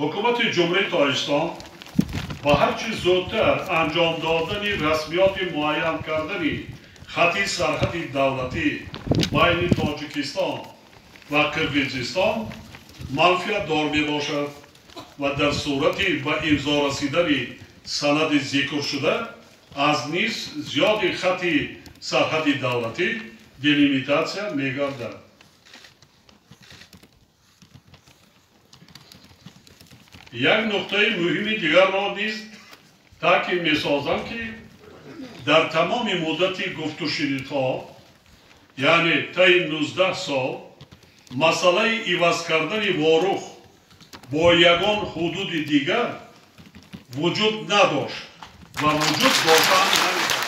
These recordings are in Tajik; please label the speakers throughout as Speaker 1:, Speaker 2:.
Speaker 1: Ҳукумати Ҷумҳурии Тоҷикистон ба ҳарчи зудтар анҷом додани расмиёти муайян кардани хати сарҳади давлатӣ байни Тоҷикистон ва Қирғизистон манфиатдор мебошад ва дар сурати ба имзо расидани санади зикршуда аз нисф зиёди хати сарҳади давлатӣ делимитатсия мегардад. Як нуқтаи муҳими дигарро низ таъкид месозам, ки дар тамоми муддати гуфтушунидҳо, яъне таи 19 сол, масъалаи иваз кардани Ворух бо ягон ҳудуди дигар вуҷуд надошт ва вуҷуд дошта наметавонад.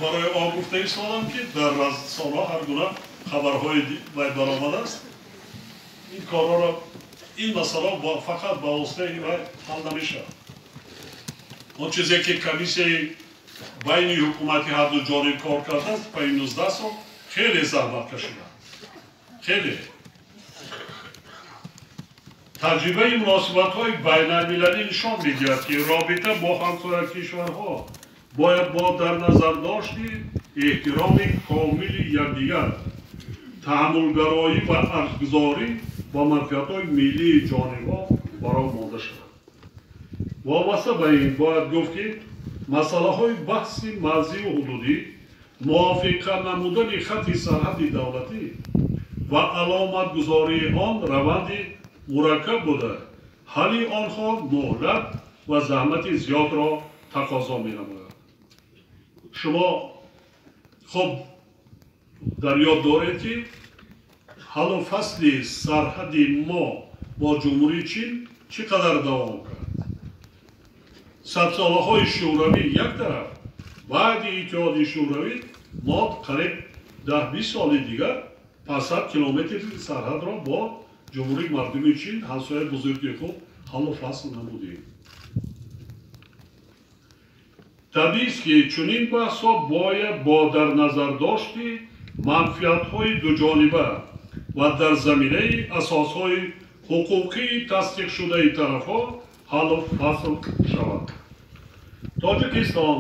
Speaker 1: Барои он гуфта истодам, ки дар расонаҳо ҳар гуна хабарҳои вай баромадааст. Ин корҳоро, ин масъала фақат ба воситаи вай ҳал намешавад. Он чизе ки комиссияи байни ҳукумати ҳарду ҷониб кор кардааст, пайи 19 сол хеле заҳмат кашиданд. Хеле. Таҷрибаи муносибатҳои байналмилалӣ нишон медиҳад, ки робита бо ҳамсоя кишварҳо бояд бо дар назар дошти эҳтироми комили якдигар, таҳаммулгароӣ ва арзгузорӣ ба манфиатҳои миллии ҷонибҳо бароҳ монда шавад. Вобаста ба ин бояд гуфт, ки масъалаҳои баҳси марзию ҳудудӣ, мувофиқа намудани хати сарҳади давлатӣ ва аломатгузории он раванди мураккаб буда, ҳалли онҳо муҳлат ва заҳмати зиёдро тақозо менамояд. Шумо хуб дар ёд доред, ки ҳаллу фасли сарҳади мо бо Ҷумҳурии Чин чӣ қадар давом кард. Садсолаҳои Шӯравӣ як тараф, баъди Иттиҳоди Шӯравӣ мо қариб 10-20 соли дигар 500 километри сарҳадро бо Ҷумҳурии Мардумии Чин, ҳамсояи бузурги худ, ҳаллу фасл намудем. Табиист, ки чунин баҳсҳо бояд бо дар назар дошти манфиатҳои дуҷониба ва дар заминаи асосҳои ҳуқуқии тасдиқшудаи тарафҳо ҳаллу фасл шавад. Тоҷикистон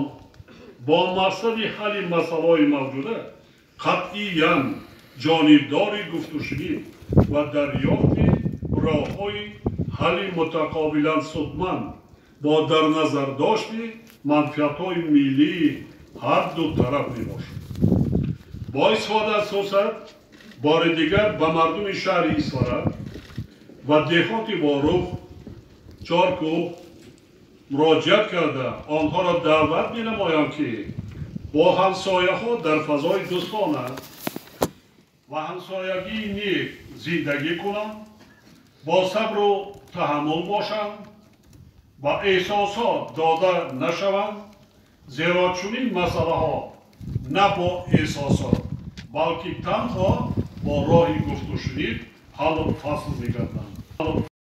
Speaker 1: бо мақсади ҳалли масъалаҳои мавҷуда қатъиян ҷонибдори гуфтушунид ва дарёфти роҳҳои ҳалли мутақобилан судманд бо дар назар дошти манфиатҳои миллии ҳар ду тараф мебошад. Бо истифода аз фурсат бори дигар ба мардуми шаҳри Исфара ва деҳоти Ворух, Чоркӯҳ муроҷиат карда онҳоро даъват менамоям, ки бо ҳамсояҳо дар фазои дӯстона ва ҳамсоягии нек зиндагӣ кунанд, бо сабру таҳаммул бошанд, ба эҳсосот дода нашаванд, зеро чунин масъалаҳо на бо эҳсосот, балки танҳо бо роҳи гуфтушунид ҳаллу фасл мегарданд.